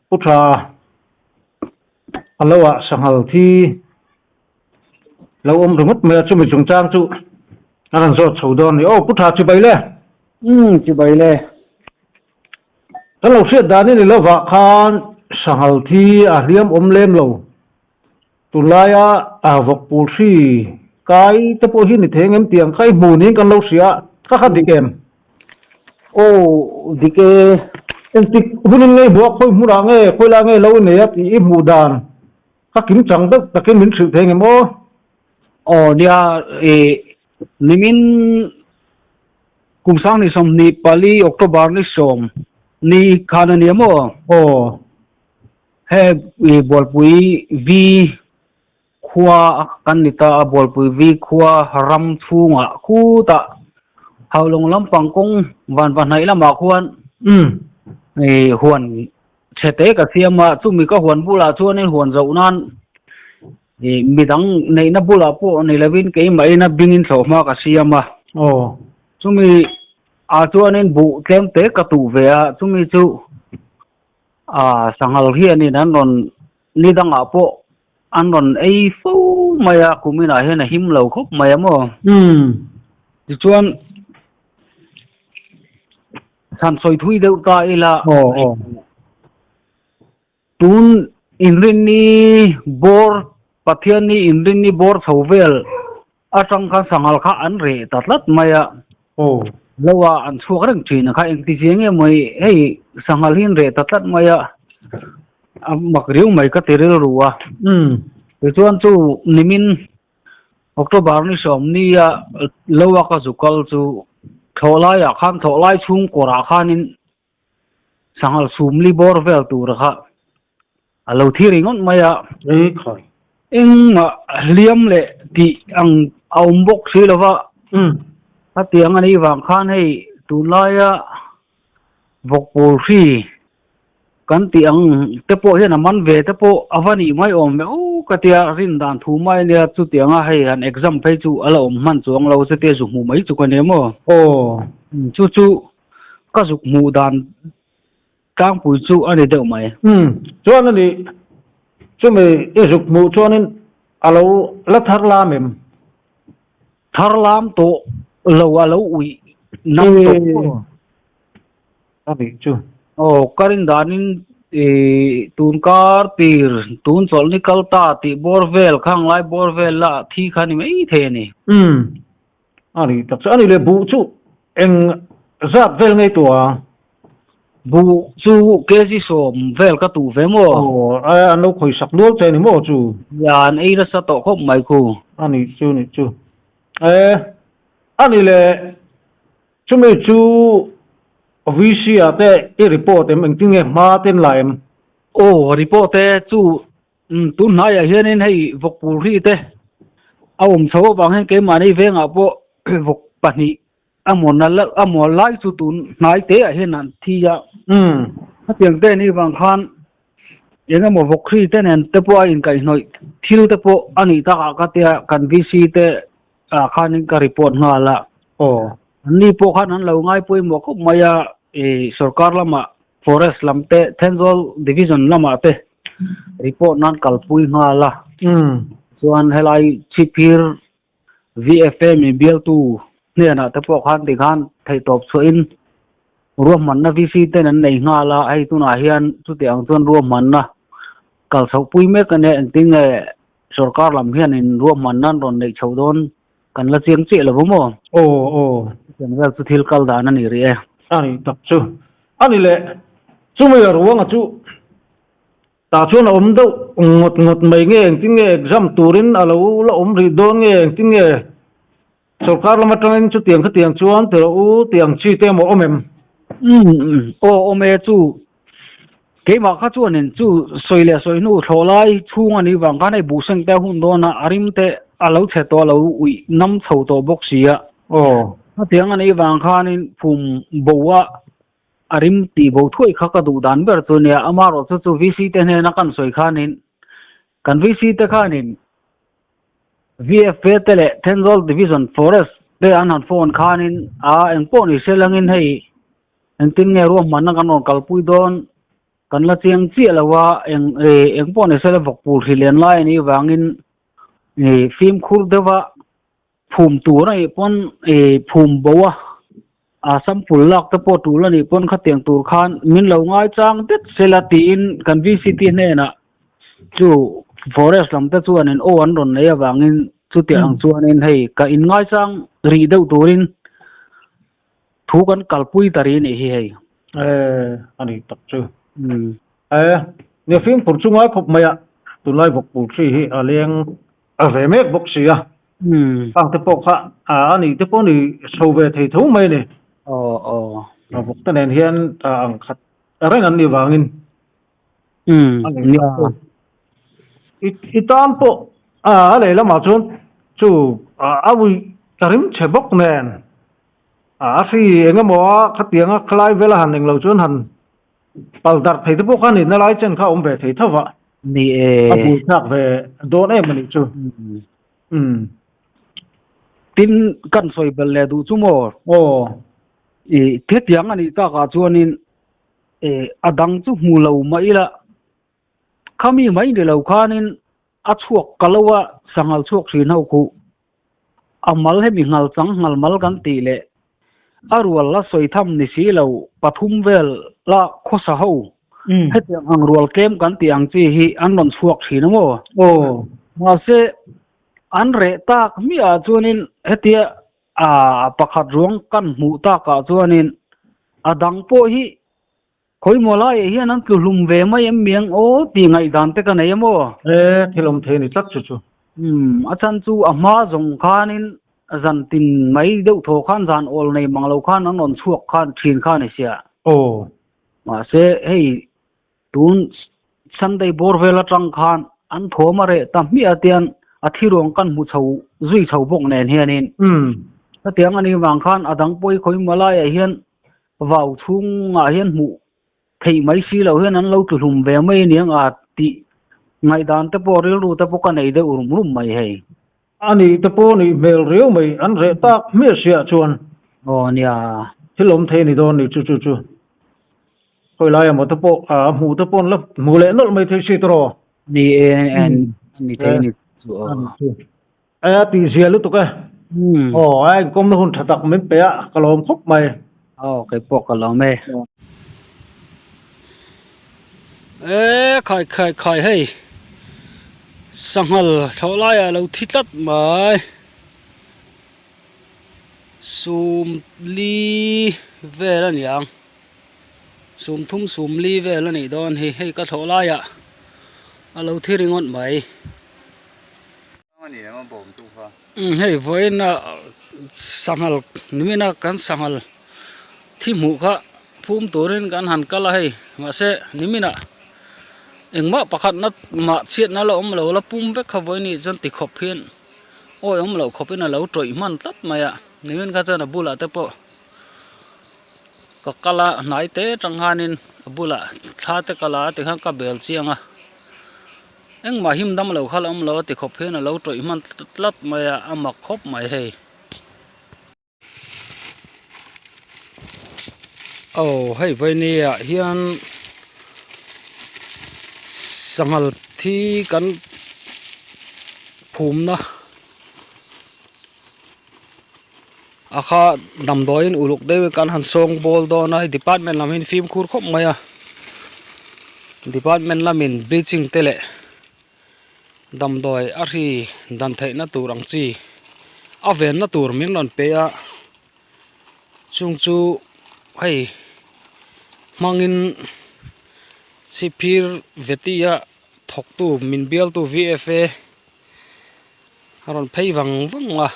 Pu Tha a lo ah sanghal thi lo awm ringawt mai a, chumi chungchang chu a rawn zawt chho dawn a ni. Aw Pu Tha chibai le. Umm chibai le. Kan lo hriat danin i lovah khan sanghal thi a hliam awm lem lo. Tunlaia vawk pul hri kai te pawh hi ni thei ang em tih ang kha i hmu niin kan lo hria a, ka kha dik em? Aw dik e. Engtik hunin nge i hmuh a, khawi hmunah nge, khawi lai nge lo i nei a tih i hmuh dan kha kim chang deuh takin min hrilh thei ang em aw? Aw nia, i nimin kum sang ni 24 October ni 10 ni khan a nia maw? Aw. He i Bualpui V khua kan ni ta a, Bualpui V khua ram chhungah khutah Haulawng lampang kawng van pahnaih lamah khuan i huan chhe te ka siam a, chumi ka huan bulah chuanin huan zoh nan i midang neihna bulah pawh ni lovin keimahina bingin thlawhhma ka siam a. Chumi ah chuanin buh tlem te ka tuh ve a, chumi chu A sanghal hianin an rawn ni dangah pawh an rawn ei fo mai a, kuminah hian a him lo khawp mai a maw? Tichuan chhan sawi thui deuh ta ila tun inrinni bawr Pathianni inrinni bawr chho vel Atang khan sanghal kha an reh ta tlat mai a. Aw. Lo a an chhuak reng thin a kha engti zia nge maw hei sanghal hi an reh ta tlat mai a, a mak riau mai ka ti rilru a. Umm. Tichuan chu nimin October ni 10 a lo a ka zu kal chu thlawh laiah khan thlawh lai chhung kawrah khanin Sanghal sum li bawr vel tur kha a lo thi ringawt mai a. Ei khai. Engmah hliam leh tih ang a awm bawk si lo va. Hetiang a nih vang khan hei tunlaia vawkpawl hri kan tih ang te pawh hian a man ve te pawh a va nih mai awm ve aw ka tia rin dan thu mai ania chutianga hei han exam phei chu a la awm hman chuang lo chutia zu hmuh mai chu ka nia maw. Aw. Chu chu Ka zuk hmuh dan tlangpui chu a ni deuh mai. Umm, chuan a nih chumi i zuk hmuh chuanin a lo la thar lam em? Thar lam tawh lo a lo uih nam tawh maw? A nih chu. Aw, ka rin danin i tun kar tir, tun chawlhni kal ta tih bawr vel, khang lai bawr vel la thi kha ni mai thei a ni. Umm, A nih tak chu a nih leh buh chu eng zat vel ngei tuah a? Buh chu kg 10 vel ka tuh ve maw? Aw, an lo khawi sak nual che a ni maw chu? Nia, an ei nasa tawh khawp mai khu. A nih chu, nih chu. E, a nih leh chumi chu VC ah te i report em? Engtin nge hma ten la em? Aw, report e chu Umm tun hnaiah hianin hei vawk pul ri te a awm chho avang hian keimahni vengah pawh vawk pahnih a muan a mual lai chu tun hnai te ah hian an thi a. Umm. Hetiang te anih vang khan eng emaw vawk hri te nen te pawh a inkaihhnawih thil te pawh a nih takah ka tia kan VC te ah khanin ka report nghal a. Aw. Anni pawh khan an lo ngai pawimawh khawp mai a ih sorkar lamah forest lam te Thenzawl division lamah te report nan kalpui nghal a. Chuan helai Chhiphir VFA mi bialtu hnenah te pawh khan tikhan theihtawp chhuahin ruahmanna VC ten an nei nghal a, hei tunah hian chuti ang chuan ruahmanna kal chhohpui mek a nia, engtin nge sorkar lam hianin ruahmanna an rawn neih chhoh dawn kan la chiang chiah lo va maw? Aw aw. Chutiang vel chu thil kal dan a ni rih e. A nih tak chu. A ni le, chumi a ruanga chu tah chuan a awm deuh ngawt ngawt mai nge engtin nge exam turin a lo la awm rih dawn nge engtin nge sorkar lam atangin chutiang khatiang chuan ti rawh u tih ang chi te emaw awm em? Umm aw awm e chu keimah kha chuanin chu sawi leh sawi hnu thlawh lai chhung a nih vang khan hei buhseng te a hun dawn a a rim te a lo chhe tawh a lo uih nam chho tawh bawk si a. Aw. Hetiang a nih vang khanin phum bo a A rim tih bo thuai kha ka duh dan ber chu nia, amaherawh chu chu VC te hnena kan sawi khanin kan VC te khanin VFA te leh Thenzawl Division Forest te an han phone khanin a engpawh ni se langin hei engtin nge ruahmanna kan rawn kalpui dawn. Kan la chiang chiah lo a, eng eng pawh ni sela vawkpur hri len lai a nih vangin fimkhur deuha phum tur a nih pawn phum bo a, a sample lak te pawh tul a nih pawn khatiang tur khan min lo ngaichang det sela tiin kan VCT hnenah chu forest lam te chuanin aw an rawn nei avangin chutiang ang chuanin hei ka inngaichang rih deuh turin Thu kan kalpui ta ri nih hi hei. E, a ni tak chu. E, nia fimkhur chu ngai khawp mai a, tunlai vawkpur hri hi a leng a ve mek bawk si a. Khang te pawh kha a nih te pawh ni chho ve thei tho mai a ni. Aw, aw. A vawk te nen hian ang khat reng an nih vangin. A ni tak chu. I tan pawh a lehlamah chuan chu a ui a rim chhe bawk nen. A hri eng emaw a khatianga khalai vela han englo chuan han pal darh thei te pawh kha nihna lai chen kha a awm ve thei tho va. Ni e. A bul thlak ve dawn em a nih chu. Umm. Tin, kan sawi belh leh duh chu maw? Aw. I hetiang a nih takah chuanin a dang chu hmu lo mah ila khami mai ni lo khanin a chhuak ka lo a, sanghal chhuak hrin ho khuh a mal hemi nghal chang nghal mal kan tih leh a rual la sawi tham ni si lo pathum vel la khawsa ho hetiang ang rual tlem kan tih ang chi hi an rawn chhuak thin a maw? Mahse an reh tak hmiah chuanin hetia a pakhat ruang kan hmuh takah chuanin a dang pawh hi Khawimaw laiah hian an tlu hlum ve mai em miang aw tih ngaihdan te ka nei em aw? E, thil awm thei a ni tlat chu chu. Umm, a chhan chu a hma zawng khanin zan tin mai deuh thaw khan zan awl nei mang lo khan an rawn chhuak khan thin kha a ni sia. Aw. Mahse, hei tun Sunday bawr vel atang khan an thawm a reh ta hmiah tian a thi ruang kan hmu chho zui chho bawk nen hianin. Umm. Hetiang a nih vang khan a dang pawi khawimaw laiah hian Vau chhungah hian hmuh theih mai si lo hian an lo tluhlum ve mai a niang a tih ngaihdan te pawh rilru te pawh ka nei deuh rum rum mai hei. A nih te pawh nih hmel riau mai an reh tak hmiah siah chuan. Aw nia. Thil awm thei a ni dawn ni chu chu chu. Khawi lai emaw te pawh a hmuh te pawh an la hmu leh nawlh mai thei si tawh. Ni e a ni thei a ni chu aw. A tih zia lutuk e. Aw, a inkawmna hun tha tak min pe a, ka lawm khawp mai. Aw, kei pawh ka lawm e. E, khai khai khai hei, sanghal thlawh laiah lo thi tlat mai. Sum li vel a ni ang, sum thum sum li vel a nih dawn hi, hei ka thlawh laiah a lo thi ringawt mai. Hei vawiin a sanghal nimina kan sanghal thi hmuh kha phum turin kan han kal a hei mahse nimina engmah pakhat na mah chhiatna la awm lo la pum vek kha vawiin nih chuan ti khawp hian awi awm loh khawpin a lo tawih hman tlat mai a nimin kha chuan a bulah te pawh ka kal a hnai te atang khanin a bulah thla te ka la a tikhan ka bel chiang a. Engmah him dam lo kha la awm lo a ti khawp hian a lo tawih hman tlat mai a, a mak khawp mai hei. Aw hei vawinia hian sanghal thi kan phumna a kha damdawiin uluk deuhin kan han sawng bawl dawn a hei department lam hi fimkhur khawp mai a department lamin bleaching te leh damdawi a hri dan theihna tur ang chi a venna tur min rawn pe a chung chu hei hmangin chhipphir veti a thawktu min bialtu V_F_A. A rawn phei vang vang a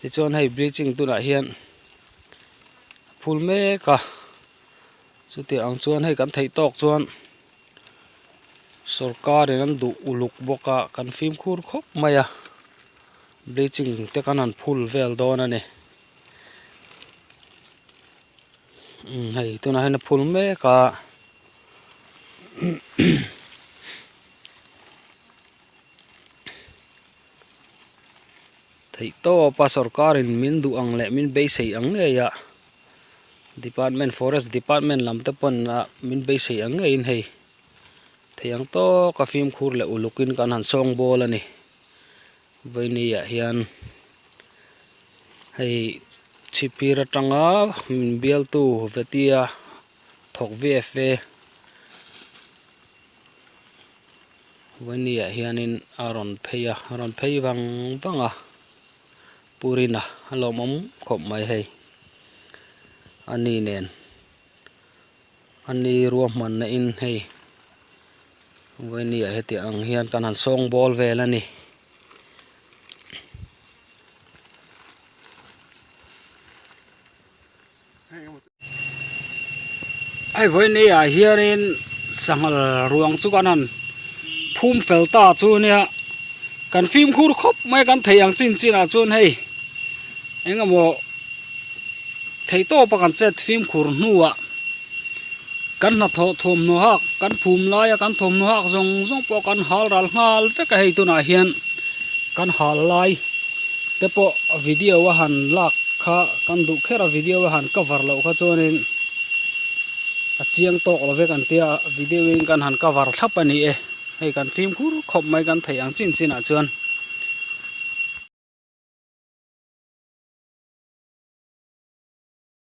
tichuan hei bleaching tunah hian a phul mek a chutiang ang chuan hei kan theih tawk chuan sawrkar in an duh uluk bawk a kan fimkhur khawp mai a bleaching te kan han phul vel dawn a ni umm hei tunah hian a phul mek a. Theihtawpa sorkarin min duh ang leh min beisei ang ngei a, Department forest department lam te pawn ah min beisei ang ngeiin hei thei ang tawk a fimkhur leh uluk in kan han sawng bawl a ni vawiini ah hian hei chhipphir atanga min bialtu vetia thawk vfa vawiini ah hianin a rawn phei a a rawn phei vang vang a. Purina a lawmawm khawp mai hei ani nen ani ruahmanna in hei vawinia heti ang hian kan han sawng bawl vel a ni. Hei vawinia ah hianin sanghal ruang chu kan han phum fel ta chu nia kan fimkhur khawp mai kan thei ang chin chin ah chuan hei eng emaw theih tawp a kan chet fimkhur hnuah kan hnathawh thawmhnaw hak kan phum laia kan thawmhnaw hak zawng zawng pawh kan hal ral nghal vek a hei tunah hian kan hal lai te pawh video a han lak kha kan duh kher a video a han cover loh kha chuanin a chiang tawk lo vek an tia video in kan han cover thlap a ni e hei kan fimkhur khawp mai kan theih ang chin chin ah chuan.